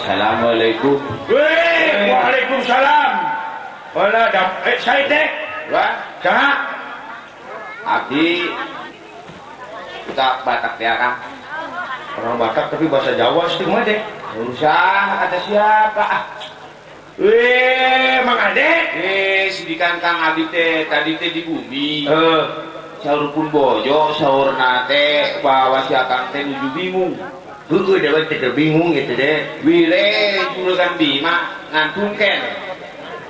Assalamualaikum. Weh, waalaikumsalam. Wala dap saya teh. Wah, Saha? Abdi kita Batak ya, Kang. Orang Batak tapi bahasa Jawa sih mah deh. Usah kata siapa? Ah. Weh, Mang Ade. Sidikan Kang Abdi teh tadi teh di bumi. Heeh. Saur pun bojo, saur nate bahwa si Akang teh nuju bingung. Heueuh dewek teh bingung gitu deh. Wire juragan Bima ngantunken.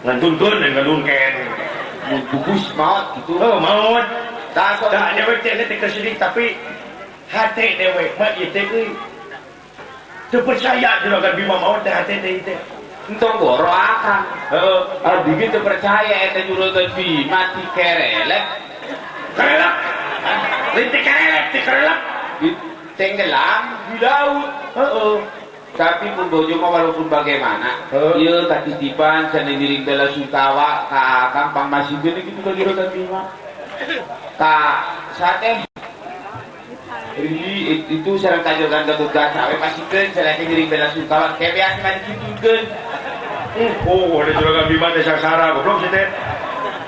Ngantunkeun dan ngantunken. Mun bubus maot gitu. Oh, maot. Tah sok Tah dewek teh teh sedih tapi hate dewek mah ieu teh euy. Teu percaya juragan Bima maot teh hate teh teh. Entong goro akang. Heeh. Abdi ge teu percaya eta juragan Bima ti kerelek. Kerelek. Lain teh kerelek, teh kerelek. Di tenggelam di laut. Heeh. Tapi pun bojo mah walaupun bagaimana, Heeh. ieu katitipan cenah ngiring bela sungkawa ka akang pangmasikeun kitu ka juragan Bima. Ka sate Rili itu sareng kajogan Gatot Kaca we pasikeun cenah teh ngiring bela sungkawa kayak biasa mah dikitukeun. Oh, ada juragan Bima teh sangsara goblok sih teh.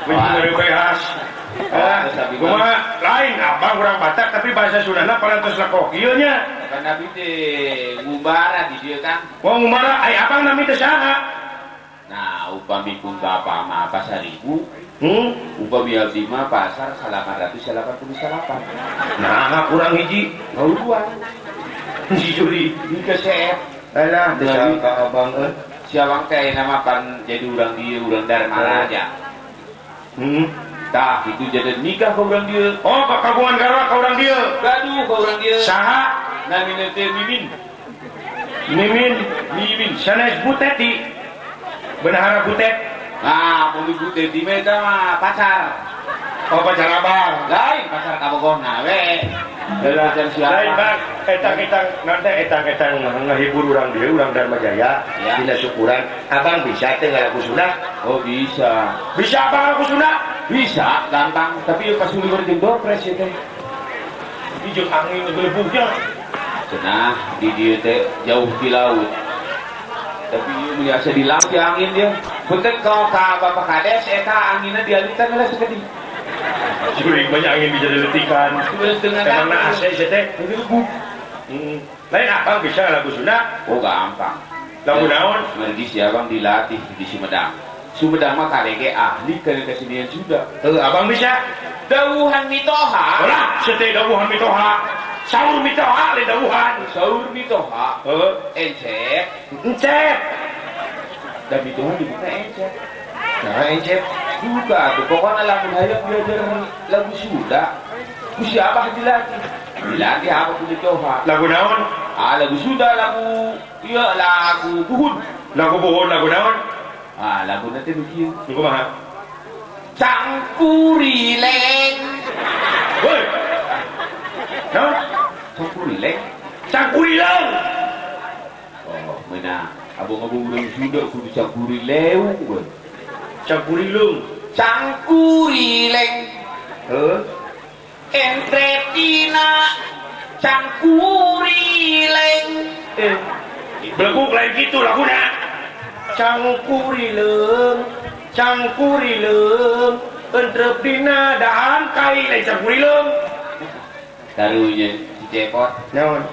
Wih, behas. Ah, kumaha lain abang urang Batak tapi bahasa Sundana parantos lekok ieu nya. Kan abdi teh ngumbara di dieu Kang. Wong ngumbara ai abang nami teh saha? Nah, upami pun bapak mah pasar ibu, Hmm? Upami abdi mah pasar 888. Nah, kurang hiji. Dua. Si Juri. Di kesep. Alah, teu ka abang euy. Si abang teh nama pan jadi urang dieu, urang Dharma Raja. Tah, itu jadi nikah ka urang dieu. Oh, ka kagungan garwa ka urang dieu. Gaduh ka urang dieu. Saha? Namina teh Mimin. Mimin. Mimin. Sanes Buteti. Bendahara Butet. Nah, pemi Buteti mah eta mah pacar. Oh, pacar abang. Lain pacar kabogohna we. Lah, Pacar siapa? lain bang, etang-etang nanti etang-etang ngehibur urang dieu, urang Dharma Jaya, Ya. dina syukuran. Abang bisa teh ngalagu Sunda? Oh, bisa. Bisa abang ngalagu Sunda? Bisa, gampang. Tapi pas uliwer jeung doorprize ya teh. Di jeung angin gelebugnya. Cenah di dieu teh jauh di laut. Tapi ieu biasa di laut ya angin dia. Punten kalau ka Bapak Kades eta anginna dialihkan lah sakedik. Juring banyak angin bisa diletikan. Terus dengan Emangna AC sih teh. Gelebug. Lain abang bisa lagu Sunda? Oh, gampang. Lagu naon? Mergi si abang dilatih di Sumedang. Sumedang mah karege ahli kana kesenian Sunda. Heuh, abang bisa? Dawuhan mitoha. Ulah, sete dawuhan mitoha. Saur mitoha lain dawuhan. Saur mitoha. Heuh. Encep. Encep. Dan mitoha dibuka encep. Nah, encep. Buka tuh pokoknya lamun hayang belajar lagu Sunda. Ku siapa dilatih? Dilatih apa ku mitoha? Lagu naon? Ah, lagu Sunda, lagu iya lagu buhun. Lagu buhun, lagu naon? Ah, lagu nanti begitu. Nu kumaha? Cangkurileng. Woi. Naon? Cangkurileng. Cangkurileng. Oh, menang. Abang-abang urang Sunda kudu cangkurileng we. Cangkurileng. Cangkurileng. Heuh. Entretina cangkurileng. Beleguk lain gitu laguna. Cangkurileng, cangkurileng, entrep dina dahan kai lain cangkurileng. Karunya si Cepot. Naon?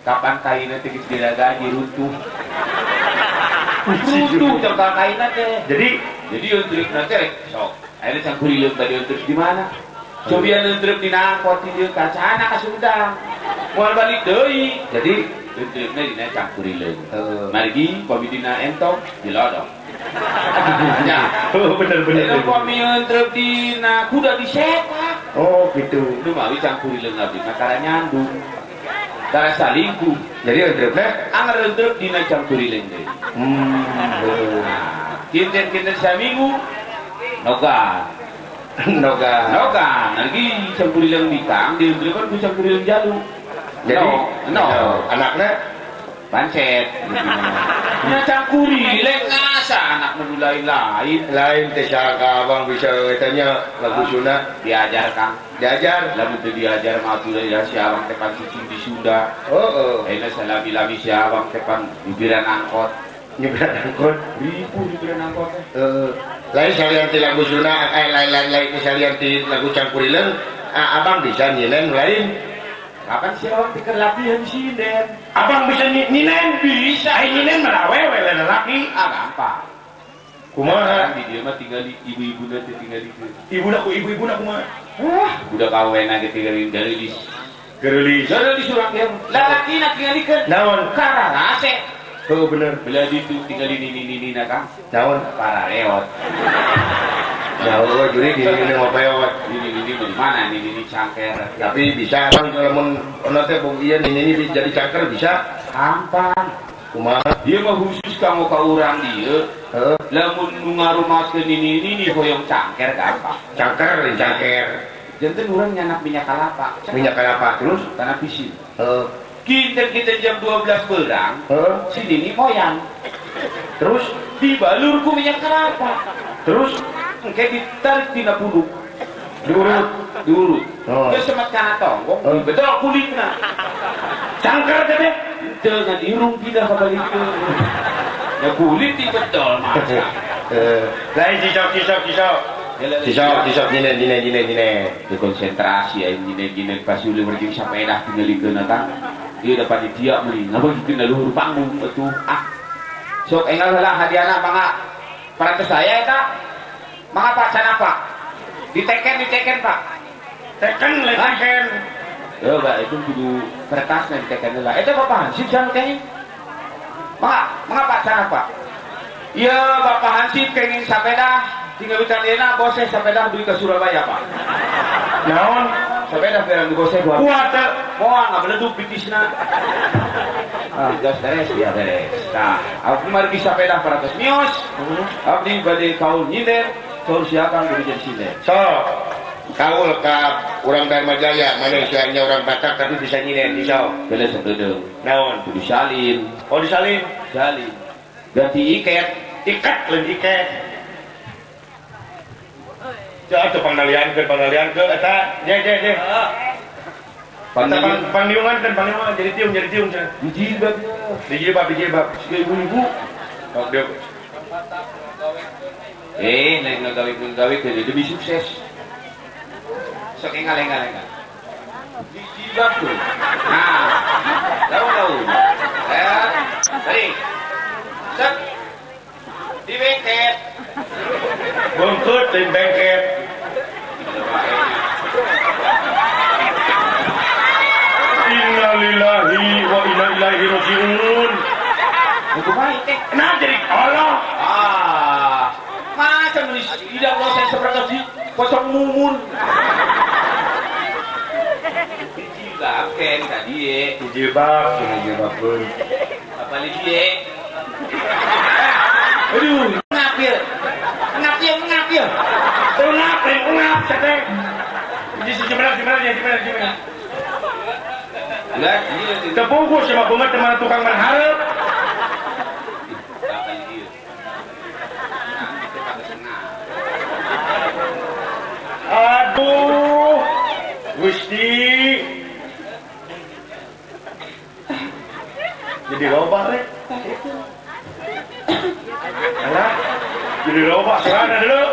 Kapan kaina teh geus diragaji runtuh. Runtuh cangkal kaina teh. Jadi jadi entrepna teh rek sok. Ayeuna cangkurileng tadi entrep di mana? Cobian entrep dina angkot di dieu kacana ka Sumedang. Moal balik deui. Jadi entrepna dina cangkurileng. Heeh. Margi pami dina entong dilodok. Ya. Oh, bener, bener, Eta bener. pami entrep dina kuda disepak. Oh, gitu. Nu mawi cangkurileng abdi mah tara nyandung. Tara salingkuh. Jadi entrepna anger entrep dina cangkurileng deui. Heeh. Kinten-kinten saminggu noga. Noga. Noga, lagi cangkurileng bikang dientrepan ku cangkurileng jalu. Jadi, no, no. Anaknya pancet. Nya cangkurileng ngas. Masa anak nu lain-lain? Lain teh sangka abang bisa tanya lagu Sunda diajar Kang. Diajar. Lamun teu diajar mah atuh da si abang teh pan cicing di Sunda. Heeh. Ayeuna salami-lami si abang teh pan nyubiran angkot. Nyubiran angkot. Ribu nyubiran angkot teh. Heeh. Lain salian ti lagu Sunda, lain salian ti lagu Cangkurileung, abang bisa nyinen lain. Kapan si abang pikir latihan sinden? Abang bisa nyinen? Bisa. Ai nyinen mah awewe lain laki. Ah gampang. Kumaha? Di dieu mah tinggal ibu-ibuna teh tinggal di dieu. Ibuna ku ibu-ibuna kumaha? Wah, budak awena ge tinggal geulis. Geulis. Geulis urang teh. Lalakina tingalikeun. Naon? Kararase. Heuh bener. Belah ditu tinggal nini-nini na Kang. Naon? Parareot. Jauh juri di ini mau peot. Ini di mana? Ini cangker. Tapi bisa abang kalau mun teh bung ieu ini jadi cangker bisa. Gampang. Kumaha? Dia mah khusus kanggo ka urang dieu. Heeh. Lamun nu ngarumaskeun ini hoyong cangker gampang. Cangker lain cangker. Janten urang nyanak minyak kelapa. Minyak kelapa terus tanah pisin. Heeh. Kinten-kinten jam 12 berang. Heeh. Si nini moyang. Terus dibalur ku minyak kelapa. Terus engke ditarik tina punduk. Diurut, diurut. Oh. Geus semet kana tonggong, oh. Betul kulitna. Cangker teh. Teu ngan irung pindah ka balik teu. Ya kulit dibetol masa. Lain sisok. Sisok nyinen. Dikonsentrasi aing nyinen pas uli berjing sapedah tingalikeun eta. Ieu da panitia meuli ngabagikeun luhur panggung atuh. Ah. Sok enggal heula hadiahna mangga. Parantos saya eta. Mangga Pak sana Pak. Diteken Pak. Teken lain teken. Heuh itu kudu kertasna diteken heula. Eta Bapak Hansip jan kenging. Mangga Pak sana Pak. Ieu Bapak Hansip kenging sapeda tinggal witan ayeuna boseh sapeda dugi ka Surabaya Pak. Naon? Sapeda berang di boseh kuat. Kuat teu? Moal ngabeledug bitisna. Ah, geus beres ya beres. Tah, abdi margi sapeda parantos mios. Abdi bade kaul nyinder. Kaul siapa kudu jadi sinden. So, kaul ka urang Dharma Jaya, manusianya orang Batak tapi bisa nyinen bisa. Beres sakedeung. Naon? Kudu salin. Oh disalin. Salin. Ganti iket, iket lain iket. Ya atuh pangnaliankeun eta je. Pangliungan kan pangliungan jadi tiung cenah. Dijilbab. Dijilbab. Siga ibu-ibu. Sok dieu. Lain ngagawe demi sukses. Sok enggal. Dijilbab tuh. Nah, daun. Ya, tarik. Set. Dibengket. Bengket, lain bengket. Innalillahi wa inna ilaihi raji'un. Kumaha teh? Nah jadi Allah. Ah. Macam ni tidak saya seperti kosong mumun. Dijilbab ken tadi. Dijilbab pun. Apa lagi? Aduh, ngapil. Ngapil. Ungap teh. Jadi sebenarnya. Lah, ini tepungkus sama bunga teman tukang manharep. Aduh, Gusti. Jadi loba rek. Alah, jadi loba sana dulu.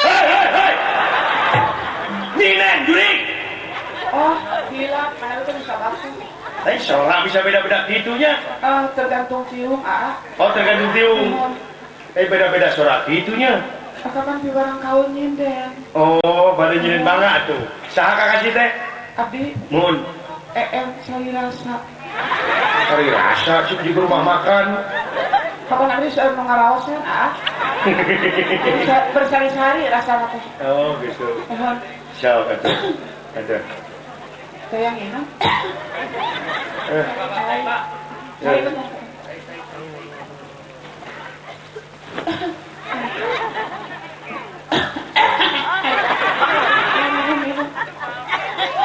Hei. Ninen, jurik. Oh, gila, mana itu bisa langsung. Eh, soalnya bisa beda-beda gitunya. Tergantung tiung, ah. Oh, tergantung tiung. Beda-beda suara gitunya. Kapan di barang kaul nyinden. Oh, pada nyinden bangga tuh. Saha kakak sih teh? Abdi. Mun. Sari rasa. Sari rasa sih di rumah makan. Kapan abdi seueur nu ngaraosan, ah. Bersari-sari rasana teh. Oh, gitu. Siap atuh. Ada. Sayang enak. Saya benar.